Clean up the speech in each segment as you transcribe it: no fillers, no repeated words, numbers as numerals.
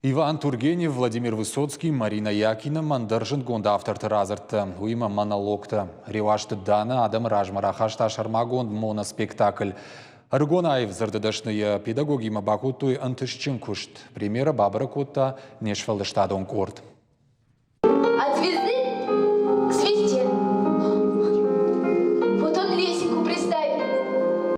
Иван Тургенев, Владимир Высоцкий, Марина Якина ӕмӕ ӕндӕр зындгонд авторты радзырдтӕ, уыимӕ монологтӕ. Реуазты Дана адӕмы размӕ рахаста сӕрмагонд моноспектакль. Ӕрыгон аив дзырды дӕсны йӕ педагогимӕ бакодтой ӕнтыстджын куыст. Премьерӕ бабӕрӕг кодта не сфӕлдыстадон къорд. От звезды к звезде. Вот он лесенку приставит.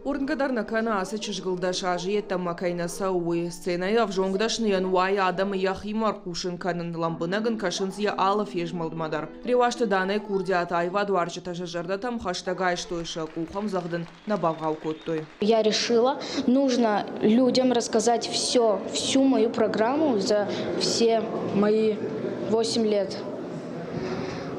Уырнгӕ дӕр нӕ кӕны, ацы чызгыл 10 азы йеддӕмӕ кӕй нӕ цӕуы, уый. Сценӕйы ӕвзонг дӕсныйӕн уайы адӕмы йӕхимӕ ӕрхъусын кӕнын, лӕмбынӕг ын кӕсынц йӕ алы фезмӕлдмӕ дӕр. Реуазты Данӕйы курдиат аивадуарзджытӕ сӕ зӕрдӕтӕм хӕстӕг айстой, сӕ къухӕмдзӕгъд ын нӕ бавгъау кодтой. Я решила, нужно людям рассказать все, всю мою программу за все мои 8 лет.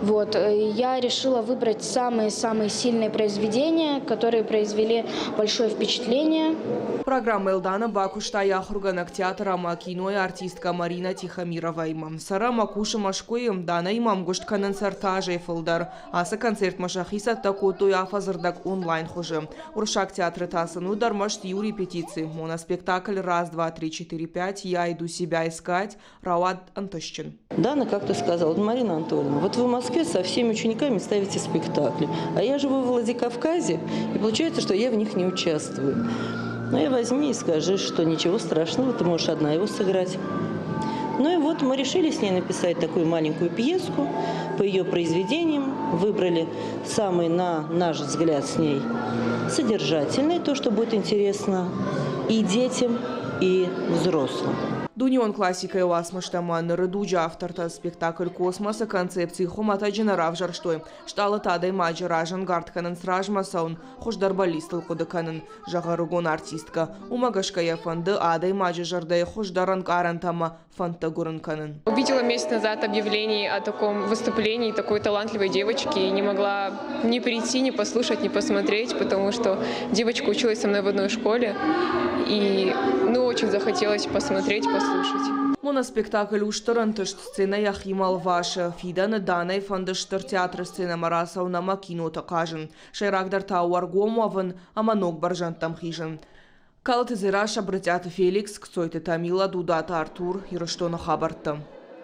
Вот. Я решила выбрать самые-самые сильные произведения, которые произвели большое впечатление. Программӕйыл Дана бакуыста йӕ ахуыргӕнӕг театр ӕмӕ кинойы артисткӕ Марина Тихомироваимӕ. Цӕры ӕмӕ кусы Мӕскуыйы, Данӕимӕ ӕмгуыст кӕнынц 3 азӕй фылдӕр. Ацы концертмӕ сӕхи цӕттӕ кодтой афӕдзы онлайн хуызы. Уырыссаг театры та сын уыд ӕрмӕст иу репетици. Моноспектакль «Раз, два, три, четыре, пять. Я иду себя искать» рауад ӕнтыстджын. Дана как-то сказала: «Марина Анатольевна, вот вы в Москве со всеми учениками ставите спектакли, а я живу в Владикавказе, и получается, что я в них не участвую. Ну и возьми и скажи, что ничего страшного, ты можешь одна его сыграть». Ну и вот мы решили с ней написать такую маленькую пьеску по ее произведениям, выбрали самый, на наш взгляд, с ней содержательный, то, что будет интересно и детям, и взрослым. Дунеон классикӕйы уацмыстӕ ӕмӕ ныры дуджы автортӕ спектакль «Космосы» концепци хуымӕтӕджы нӕ равзӕрстой. Стъалытӕ адӕймаджы разӕнгард кӕнынц размӕ цӕуын, хуыздӕр бӕллицтыл хъуыды кӕнын, зӕгъы ӕрыгон артисткӕ. Уымӕ гӕсгӕ йӕ фӕнды адӕймаджы зӕрдӕйы хуыздӕр ӕнкъарӕнтӕ ӕмӕ фӕндтӕ гуырын кӕнын. Увидела месяц назад объявление о таком выступлении такой талантливой девочки и не могла не прийти, не послушать, не посмотреть, потому что девочка училась со мной в одной школе, и, ну, очень захотелось посмотреть, послушать. Моноспектакль у стыр ӕнтыст, сценӕ йӕхимӕ ӕлвасы. Фидӕны Данӕйы фӕнды стыр театры сценӕмӕ рацӕуын ӕмӕ киноты хъазын. Сӕйрагдӕр та у ӕргом уӕвын ӕмӕ ног бӕрзӕндтӕм хизын. Калоты Дзерассӕ, Брытъиаты Феликс, Кцойты Тамила, Дудаты Артур, Ирыстоны хабӕрттӕ.